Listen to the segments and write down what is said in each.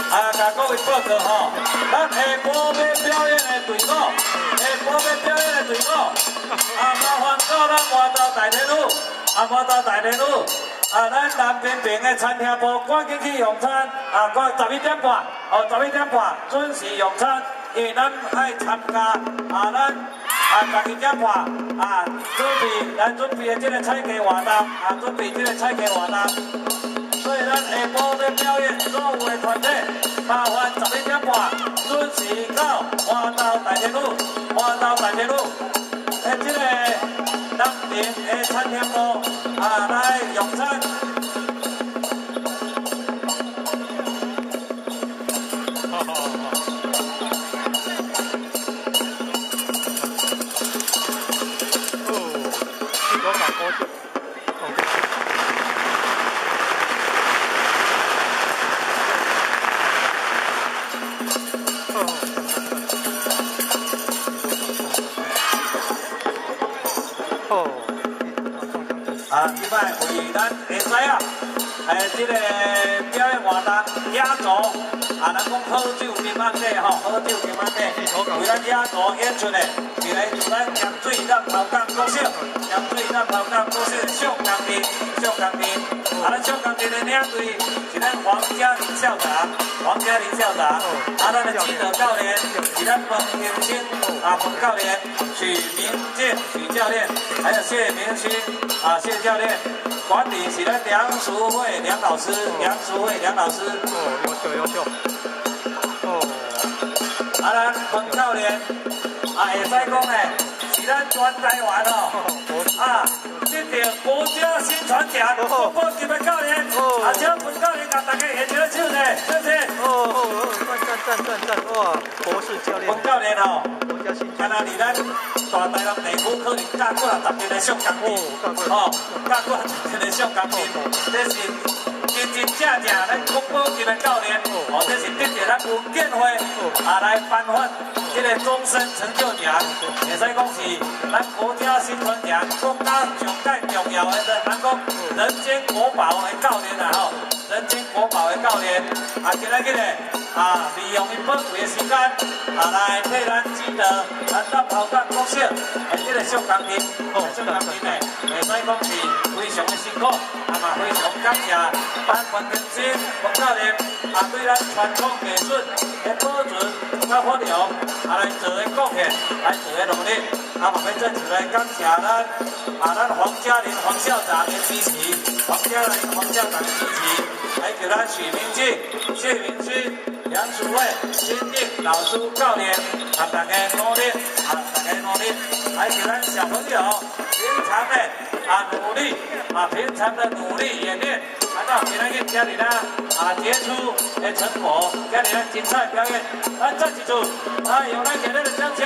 啊，共各位報告吼，咱下晡欲表演的隊伍，下晡欲表演的隊伍，啊，麻煩到咱麻豆大天府，啊，麻豆大天府，啊，咱南平平的餐廳部趕緊去用餐，啊，趕11點半，哦，十一點半準時用餐，因為咱愛參加，啊，咱啊12點半啊，準備來準備的這個採雞活動，啊，準備這個採雞活動。所以咱下晡欲表演所有的團體，麻煩十一點半準時到麻豆大天府，麻豆大天府，的這個南平的餐廳部啊來用餐。好好好好。哦，這個搞高級。哦。啊，這擺為咱會使啊，這個表演活動壓軸，啊，咱講好酒沉甕底吼，好酒沉甕底，為咱壓軸演出的，是來自咱鹽水南頭港國小，鹽水南頭港國小的宋江鎮，宋江鎮，啊，咱宋江鎮的領隊是咱黃嘉玲校長，黃嘉玲校長，啊，咱的指導教練是咱彭明星，啊，彭教練，許明建許教練，還有謝明星，啊，謝教練，管理是咱梁淑慧梁老師，梁淑慧梁老師。哦，優秀優秀。哦。啊，咱彭教練，啊，會使講呢，是咱全台灣哦，啊，得著國家薪傳獎國寶級的教練，啊，請彭教練共大家揮一个手呢，謝謝。哦哦哦，讚讚讚讚讚，哇，博士教練。彭教練哦，敢若佇咱大台南地區可能教過十年的上工陣，哦，教過十年的上工陣，這是真真正正咱國寶級的教練，哦，這是得著咱文建會啊來頒發這個終身成就獎，會使講是咱國家薪傳獎，國家上蓋重要的，咱講人間國寶的教練啦吼，人間國寶的教練，啊，今仔日呢，啊，利用伊寶貴的時間，啊，來替咱指導咱南頭港國小的這個小工程，小工程呢，會使講是非常的辛苦，啊嘛非常感謝班彭根新彭教練，啊，對咱傳統藝術的保存佮發揚，啊來做的貢獻，來做的努力，啊嘛欲再次來感謝咱啊咱黃嘉玲黃校長的支持，黃嘉玲黃校長的支持，還有咱許明進、謝明勳、梁淑慧、金定老師教練，啊大家努力，啊大家努力，還有咱小朋友平常的啊努力，啊平常的努力演練，啊到今仔日遮爾啦啊傑出的成果，遮爾咱精彩表演，咱再一次啊用咱熱烈的掌聲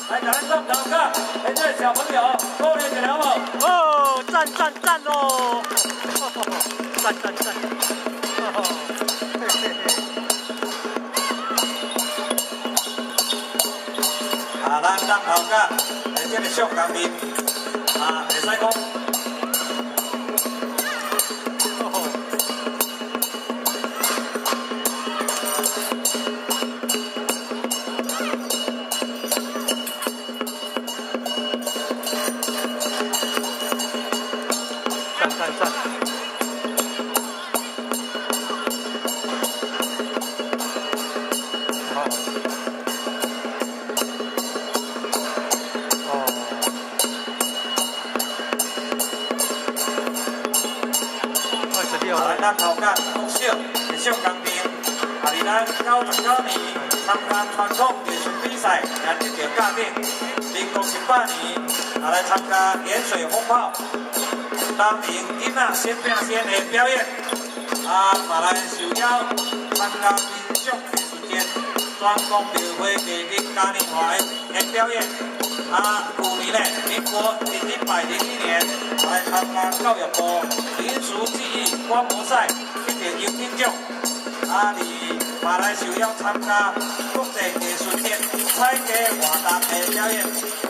來共咱南投港的這個小朋友鼓勵一下好無？哦，讚讚讚哦！讚讚讚！嘿嘿嘿。啊，咱南投港的這個小工陣，啊，會使講。讚讚讚！好。哦。26。啊，咱南投港國小的小工程，啊，佇咱99年參加傳統藝術比賽，也得著甲頂。民國100年，啊來參加鹽水蜂炮，當年囡仔先拼先的表演，啊，嘛來受邀參加民族藝術節、全國廟會藝術嘉年華的表演。啊，舊年呢，民國101年，來參加教育部民俗技藝觀摩賽，得著優等獎。啊，佇嘛來受邀參加國際藝術節採雞活動的表演，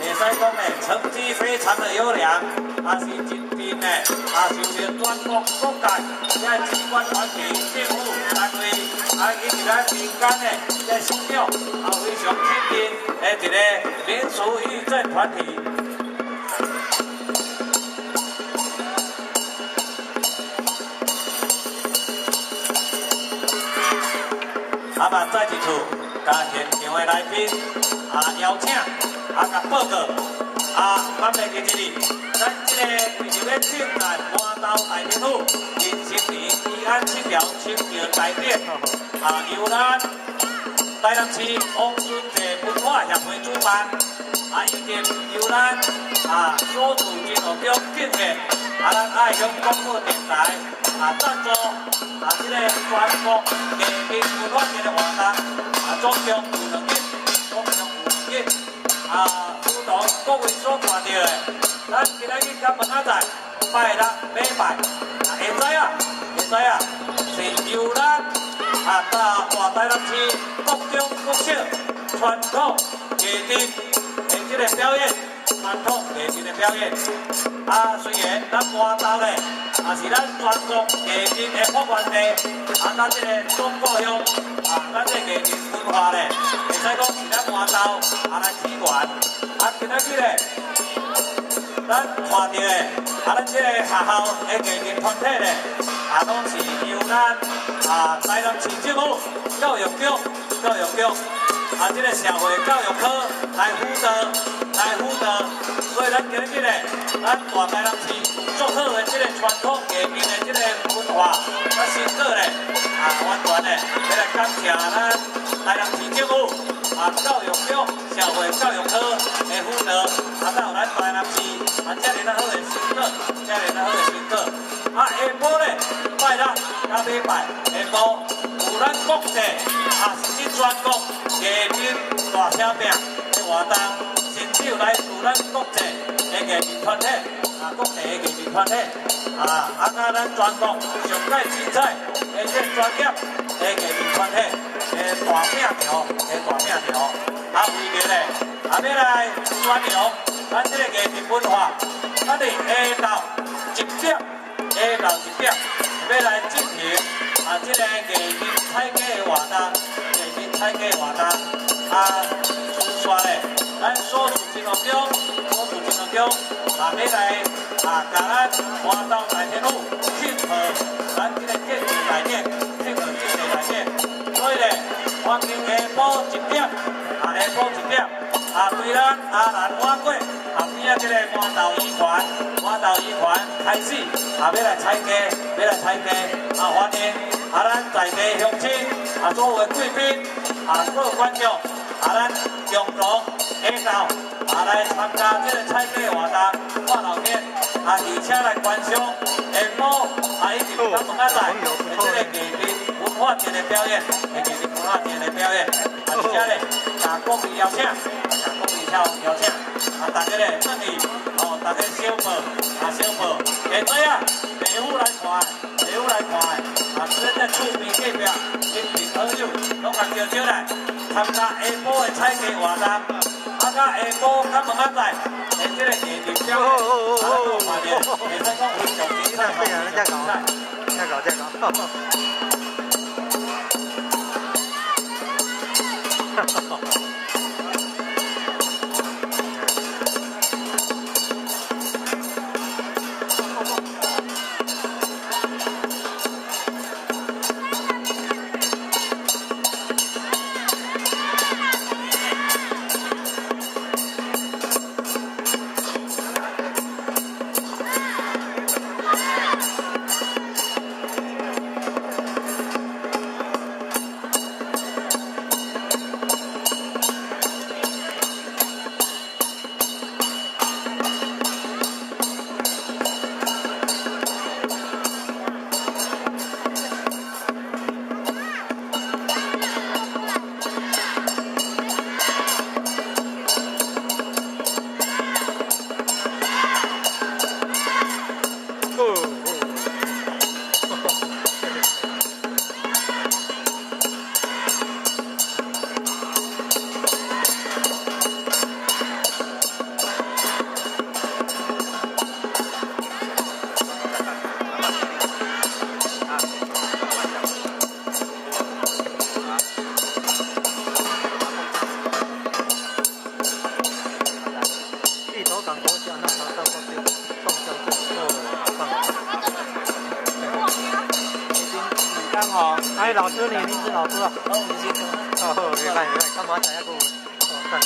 會使會使講咧，成績非常的優良，也是真正咧，啊，受到全國各界這機關團體、政府單位，啊，以及咱民間的這首長，啊，非常肯定的一个民俗藝陣團體。啊嘛，再一次，共現場的來賓啊邀請，啊共報告，啊，咱袂記這裡，咱這个為著欲慶祝麻豆大天府壬申年宜安七條清醮大典，啊，由咱台南市王順濟文化協會主辦，啊，以及由咱啊所住真和宮敬獻，啊，咱愛鄉廣播電台啊贊助。啊，這个全國藝民文化節的活動，啊，總共有兩日，總共有兩日。啊，如同各位所看到的，咱今仔日佮問仔載拜六禮拜，啊，會知影，會知影，是由咱啊大台南市各種各小傳統藝陣的這个表演，傳統藝陣的表演。啊，雖然咱麻豆咧，也是咱全國藝陣的發源地，啊，咱這个總故鄉，啊，咱這個藝陣文化咧，會使講是咱麻豆啊來起源。啊，今仔日咧，咱看著的，啊，咱這个學校的藝陣團體咧，啊，攏是由咱啊台南市政府教育局、教育局啊，這个社會教育科來輔導、來輔導。所以咱今日咧，咱大台南市足好的這个傳統藝民的這个文化，佮成果咧，啊，完全咧，欲來感謝咱台南市政府啊教育局社會教育科的輔導，啊，才有咱台南市啊遮爾仔好的成果，遮爾仔好的成果。啊，下晡咧，拜六佮禮拜下晡有咱國際啊，甚至全國藝民大聲拼的活動。親手來自咱國際的藝民團體，啊，國際的藝民團體，啊，啊，佮咱全國上蓋精彩的這專業的藝民團體的大拼場，的大拼場，啊，為著咧，啊，欲來宣揚咱這个藝民文化，咱佇下晝一點，下晝一點，欲來進行啊，這个藝民採歌的活動，藝民採歌的活動，啊，接續咧。咱所屬真樂宮，所屬真樂宮，啊，欲來啊，共咱麻豆大天府慶賀咱這个建制大典，慶賀建制大典。所以咧，歡迎下晡一點，啊，下晡一點，啊，對咱阿蘭碗粿啊邊仔這个麻豆漁船，麻豆漁船開始啊，欲來採歌，欲來採歌，啊，歡迎啊，咱在地鄉親啊，所有的貴賓啊，各位觀眾啊，咱共同下晝啊來參加這个採歌活動，看鬧熱啊，而且來觀賞下晡啊，以及咱明仔載的這个藝民文化節的表演，藝民文化節的表演，啊，而且咧，共各位邀請，共各位邀請，啊，大家咧轉去哦，大家小報啊，小報，會知影，爸母來看，爸母來看，啊，這个在厝邊隔壁親朋好友，攏共招招來參加下晡的採歌活動。啊，佮下晡佮明仔載的這个藝民表演，啊，咱攏看著，會使講非常精彩，非常精彩。這個這個。哈哈哈。港國小南投港國小宋江鎮，哦，好棒！已經剛好。哎，老師，你是老師啊？哦，你是。哦，你看，你看，幹嘛講一個？哦，讚讚讚。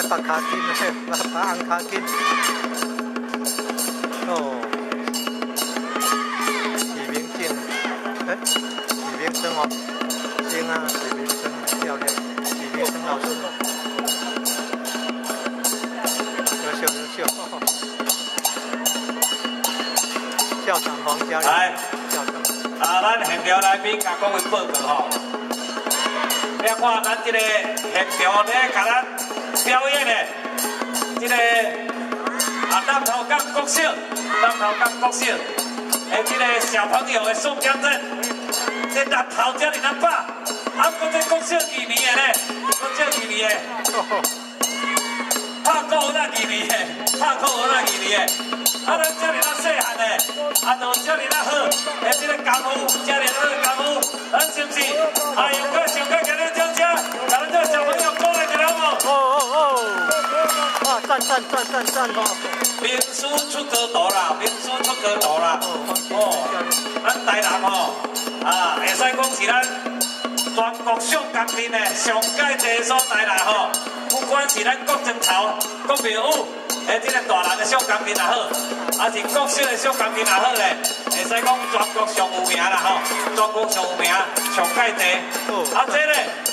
白卡金，白白紅卡金。哦，許明正，哎，許明生哦，生啊，許明生教練，許明生老師，優秀優秀，校長黃嘉玲，校長。啊，咱現場來賓共各位報告吼，你看咱這個現場咧，共咱表演的，這個啊南投港國小，南投港國小的這個小朋友的宋江鎮，這南投遮爾仔飽，啊，閣這國小2年的咧，國小二年的，拍鼓那二年的，拍鼓那二年的，啊，咱遮爾仔細漢的，啊，都遮爾仔好，的這個功夫，遮爾好功夫，咱是毋是？啊，用個上個給恁掌聲，共咱這個小朋友鼓勵一下好無？哦哦哦！哇，讚讚讚讚讚哦！名師出高徒啦，名師出高徒啦。哦，咱台南吼，啊，會使講是咱全國上江鎮的上蓋濟所在啦吼。不管是咱國莊頭、國廟宇的這個大人的上江鎮也好，還是國小的上江鎮也好咧，會使講全國上有名啦吼，全國上有名，上蓋濟。啊，這咧。